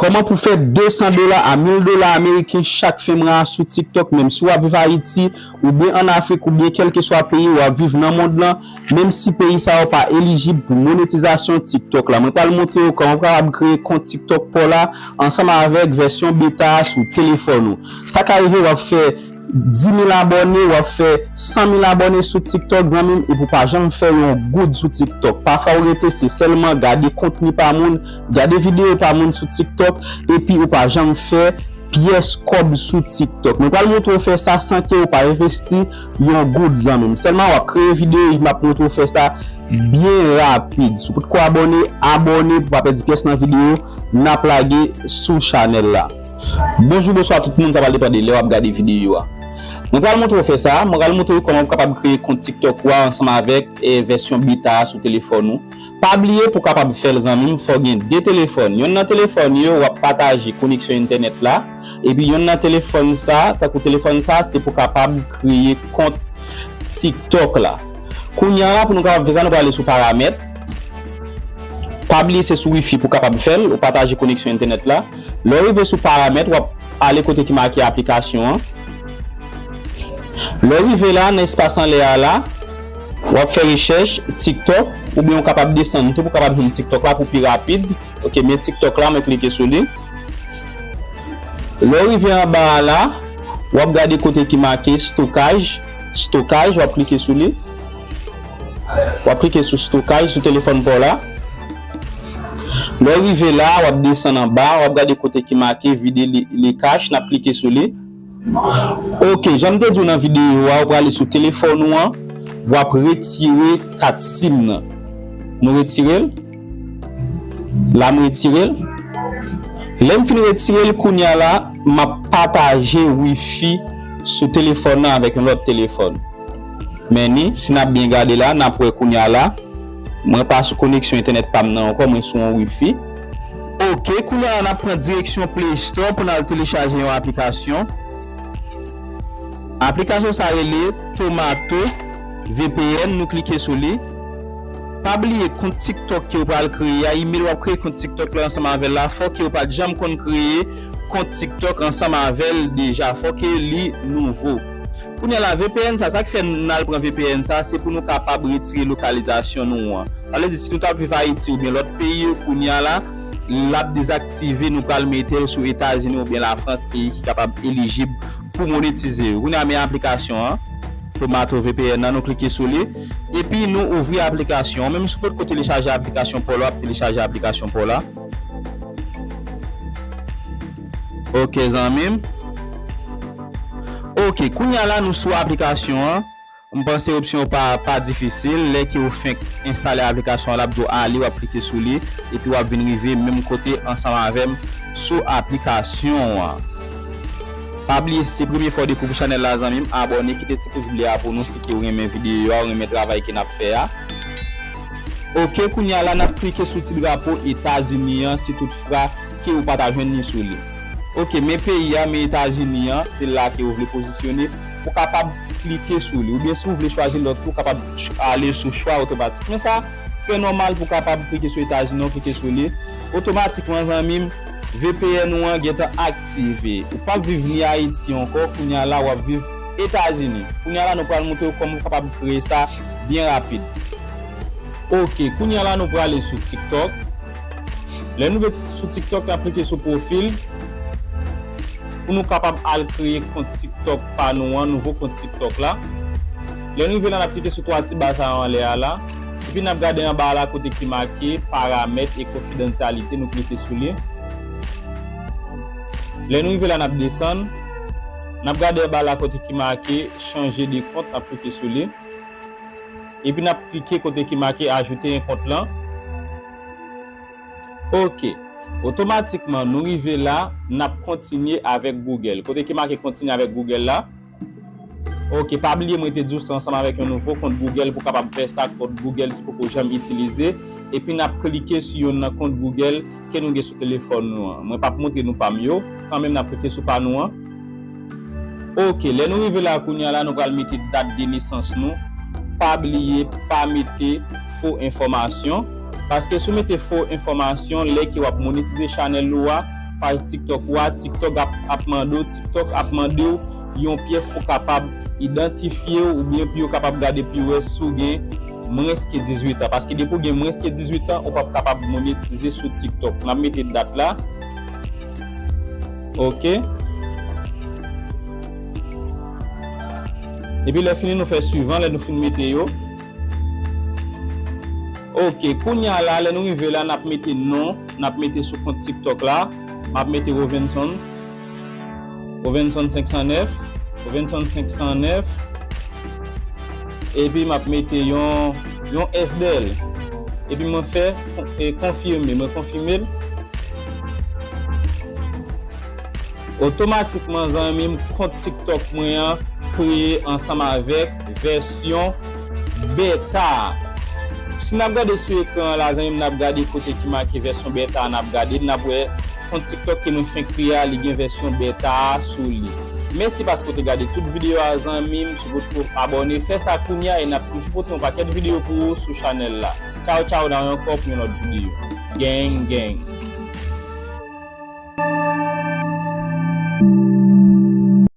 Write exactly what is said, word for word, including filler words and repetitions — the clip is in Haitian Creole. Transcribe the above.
Kòman pou fè de san dola a mil dola ameriken chak fen mwa sou TikTok, menm si w ap viv Ayiti, oubyen ann Afrik, oubyen kèlkeswa peyi w ap viv nan mond lan, menm si peyi sa yo pa elijib pou monetizasyon TikTok la. Mwen pral montre w kòman w kapab kreye kont TikTok pa w la ansanm avèk vèsyon beta a sou telefòn ou. Sa ka rive w ap fè di mil abòne, w ap fè san mil abòne sou TikTok, zanmi m, epi w pa janm fè yon goud sou TikTok. Pafwa w rete se sèlman gade kontni pa moun, gade videyo pa moun sou TikTok, epi ou pa janm fè pyès kòb sou TikTok. Mwen pral montre w fè sa san ke ou pa envesti yon goud, zanmi m. Sèlman w ap kreye videyo, epi m ap montre w fè sa byen rapid. Si w potko abòne, abòne pou w pa pèdi pyès nan videyo n ap lage sou chanèl la. Bonjou, bonswa tout moun, sa pral depann de lè w ap gade videyo a. Mwen pral montre w fè sa, mwen pral montre w kòman w kapab kreye kont TikTok ou a ansanm avèk, eh, vèsyon beta a sou telefòn ou. Pa bliye pou w kapab fè l, zanmi m, fò w gen de telefòn. Yonn nan telefòn yo, w ap pataje koneksyon entènèt la. Epi yonn nan telefòn sa, tankou telefòn sa, se pou w kapab kreye kont TikTok la. Kounye a la, pou nou kapab fè sa, nou prale sou paramèt. Pa bliye se sou wifi pou w kapab fè l, ou pataje koneksyon entènèt la. Lè w rive sou paramèt, w ap ale kote ki make aplikasyon an. Lè w rive la, nan espas anlè a la, w ap fè rechèch TikTok, oubyen ou kapab desann tou pou w kapab jwenn TikTok la pou pi rapid. Ok, men TikTok la, mwen klike sou li. Lè w rive anba a la, w ap gade kote ki make stokaj, stokaj, w ap klike sou li. W ap klike sou stokaj sou telefòn pa w la. Lè w rive la, w ap desann anba, w ap gade kote ki make vide li, li kach, n ap klike sou li. Ok, jan m te di w nan videyo a, ou prale sou telefòn ou an, w ap retire kat sim nan. Nou retire l. La, m retire l. Lè m fin retire l, kounye a la, m ap pataje wifi sou telefòn nan avèk yon lòt telefòn. Men ni, si n ap byen gade la, n ap wè kounye a la, mwen pa sou koneksyon entènèt pa m nan ankò, mwen sou yon wifi. Ok, kounye a la, n ap pran direksyon Play Store pou n al telechaje yon aplikasyon. Aplikasyon sa rele Tomato V P N, nou klike sou li. Pa bliye kont TikTok ke w pral kreye a, imèl w ap kreye kont TikTok la ansanm avè l la, fò ke w pa t janm konn kreye kont TikTok ansanm avè l deja, fò ke li nouvo. Kounye a la, V P N sa, sa k fè n al pran V P N sa, se pou nou kapab retire lokalizasyon nou an. Sa vle di, si nou t ap viv Ayiti oubyen lòt peyi, kounye a la, l ap dezaktive, nou pral mete l sou Etazini oubyen Lafrans, peyi ki kapab elijib pou monetize yo. Kounye a, men aplikasyon an, Tomato V P N nan, nou klike sou li. Epi nou ouvri aplikasyon an. Menm si w potko telechaje aplikasyon pa w la, w ap telechaje aplikasyon pa w la. Ok, zanmi m. Ok, kounye a la, nou sou aplikasyon an. M panse opsyon yo pa, pa difisil. Lè ke w fenk enstale aplikasyon an, l ap di w ale, w ap klike sou li, epi w ap vin rive menm kote ansanm avè m sou aplikasyon an. Pa bliye, si se premye fwa w dekouvri chanèl la, zanmi m, abòne, kite ti pous ble a pou nou si ke w renmen videyo a, w renmen travay ke n ap fè a. Ok, kounye a la, n ap klike sou ti drapo Etazini an, si toutfwa ke ou pa ta jwenn li sou li. Ok, men peyi a, men Etazini an, se la ke ou vle pozisyone, ou kapab klike sou li. Oubyen si ou vle chwazi lòt, ou kapab ch-, ale sou chwa otomatik. Men sa, trè nòmal pou w kapab klike sou Etazini an, klike sou li. Otomatikman, zanmi m, V P N ou an gentan aktive. Ou p ap viv ni Ayiti ankò, kounye a la, w ap viv Etazini. Kounye a la, nou pral montre w kòman ou kapab kreye sa byen rapid. Ok, kounye a la, nou prale sou TikTok. Lè nou rive ti-, sou TikTok, n ap klike sou pwofil pou nou kapab al kreye kont TikTok pa nou an, nouvo kont TikTok la. Lè nou rive la, n ap klike sou twa ti ba sa yo anlè a la. Epi n ap gade anba a la kote ki make paramèt e konfidansyalite, nou klike sou li. Lè nou rive la, n ap desann. N ap gade anba la kote ki make chanje de kont, n ap klike sou li. Epi n ap klike kote ki make ajoute yon kont lan. Ok. Otomatikman, nou rive la, n ap kontinye avèk Google. Kote ki make kontinye avèk Google la. Ok, pa bliye mwen te di w se ansanm avèk yon nouvo kont Google pou w kapab fè sa, kont Google ki poko janm itilize. Epi n ap klike sou youn nan kont Google ke nou gen sou telefòn nou an. Mwen p ap montre nou pa m yo, kanmenm n ap klike sou pa nou an. Ok, lè nou rive la kounye a la, nou pral mete dat de nesans nou. Pa bliye, pa mete fo enfòmasyon. Paske si w mete fo enfòmasyon, lè ke w ap monetize chanèl ou a, paj TikTok ou a, TikTok ap, ap mande w, TikTok ap mande w yon pyès pou kapab idantifye w oubyen pou yo kapab gade pou yo wè si w gen mwens ke dizuit an. Paske depi w gen mwens ke dizuit an, ou p ap kapab monetize sou TikTok. N ap mete dat la. Ok. Epi lè fini, nou fè swivan, lè nou fin mete yo. Ok, kounye a la, lè nou rive la, n ap mete non, n ap mete sou kont TikTok la. M ap mete Rovenson, Rovenson senk san nèf, Rovenson senk san nèf. Epi m ap mete yon, yon S D L. Epi mwen fè, e, konfime, mwen konfime l. Otomatikman, zanmi m, kont TikTok mwen an kreye ansanm avèk vèsyon beta. Si n ap gade sou ekran an la, zanmi m, n ap gade kote ki make vèsyon beta a, n ap gade, n ap wè kont TikTok ke mwen fenk kreye a, li gen vèsyon beta a sou li. Mèsi paske w te gade tout videyo a, zanmi m. Si w potko abòne, fè sa kounye a e n ap toujou pote yon pakèt videyo pou ou sou chanèl la. Tchaw, tchaw, n a wè ankò pou yon lòt videyo. Gang, gang.